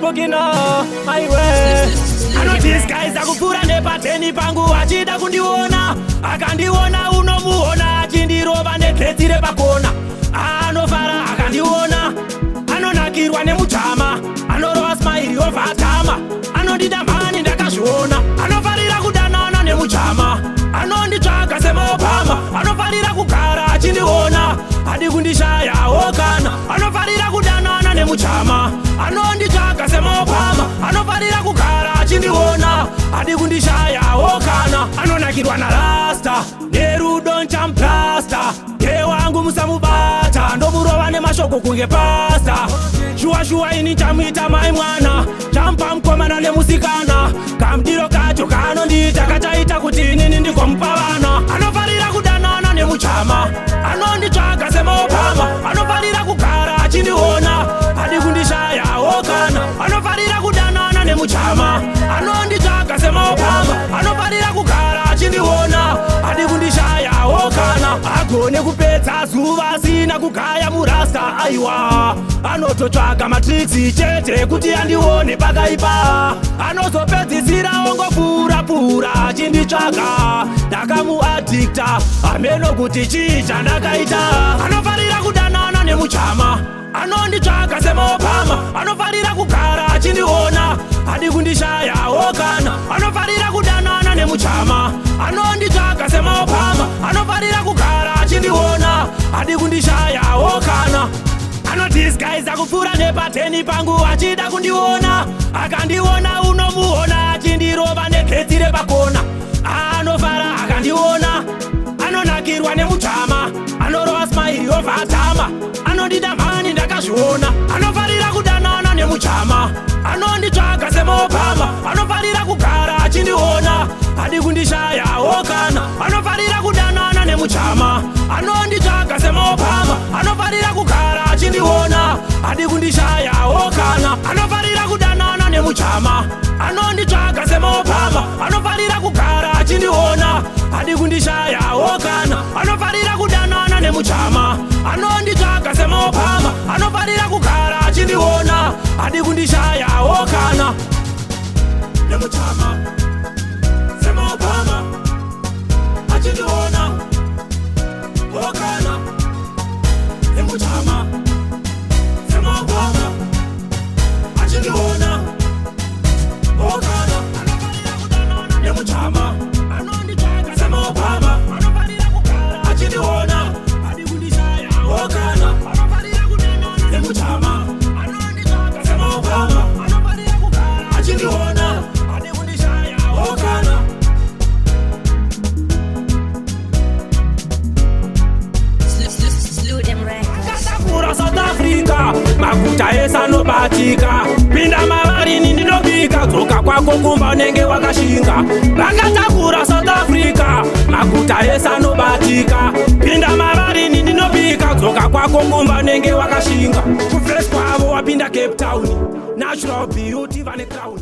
Pokino aiwe. Anodisguisa kupfuura nepateni pangu achida kundiona. Akandiona unomuona achindirova negetsi repakona. Anofara akandiona, anonakirwa nemujama, anorova smile ovatama, anondida mhani ndakazviona. Anofarira kudanana nemujama, anonditsvaga semaObama, anofarira kugara achindiona, hadi kundishayawo kana. Anofarira kudanana nemujama, anonditsvaga semaObama, anofarira kugara achindiona, hadi kundishayawo kana. Anonakirwa narasta nerudo nchamuplasta wangu musamubata, ndomurova nemashoko kunge pasta. Shuwa shuwa ini chamuita mai mwana, chamupa mukomana nemusikana. Kamudiro kacho kaanondiita kachaita kuti inini ndigomupa vana. Anofarira kudanana nemuchama, anonditsvaga semaObama, anofarira kugara achindiona, hadi kundishayawo kana. Anofarira kudanana nemuchama, anonditsvaga semaObama, anofarira kugara achindiona, hadi kundishayawo kana. Agone kupedza zuva asina kugaya murasta, aiwa, anototsvaga matricks chete kuti andione pakaipa. Anozopedzisira ongopfuura-pfuura achinditsvaga. Ndakamuaddicta, hameno kuti chii chandakaita. Anofarira kudanana nemuchama, anonditsvaga semaObama, anofarira kugara achindiona, hadi kundishayawo kana. Anofarira kudanana nemuchama, anonditsvaga semaObama, anofarira kugara achindiona, hadi kundishayawo kana. Anodisguisa kupfuura nepateni pangu achida kundiona. Akandiona unomuona achindirova negetsi repakona. Anofara akandiona, anonakirwa nemuchama, anorova smile ovatama, anondida mhani ndakazviona. Anofarira kudanana nemuchama, anonditsvaga semaObama, anofarira kugara achindiona, hadi kundishayawo kana. Anofarira kudanana nemuchama, anonditsvaga semaObama, anofarira kugara achindiona, hadi kundishayawo kana. Anofarira kudanana nemuchama, anonditsvaga semaObama, anofarira kugara achindiona, hadi kundishayawo kana. Anofarira kudanana nemuchama, anonditsvaga semaObama, anofarira kugara achindiona, hadi kundishayawo kana. Nemuchama semaObama achindiona okana. Nemuchama semaObama achindiona okana. Nemuchama semaObama achindiona okana. Nemuchama semaObama achindiona okana. Slew them records. Takura South Africa, maguta ese anobatika. Pinda mavarini ndinobika, dzoka kwako kumba unenge wakashinga. Vakatakura South Africa, maguta ese anobatika. Pinda mavarini ndinobika, dzoka kwako kumba unenge wakashinga. Kufresh kwavo wapinda Cape Town, natural beauty vane crown.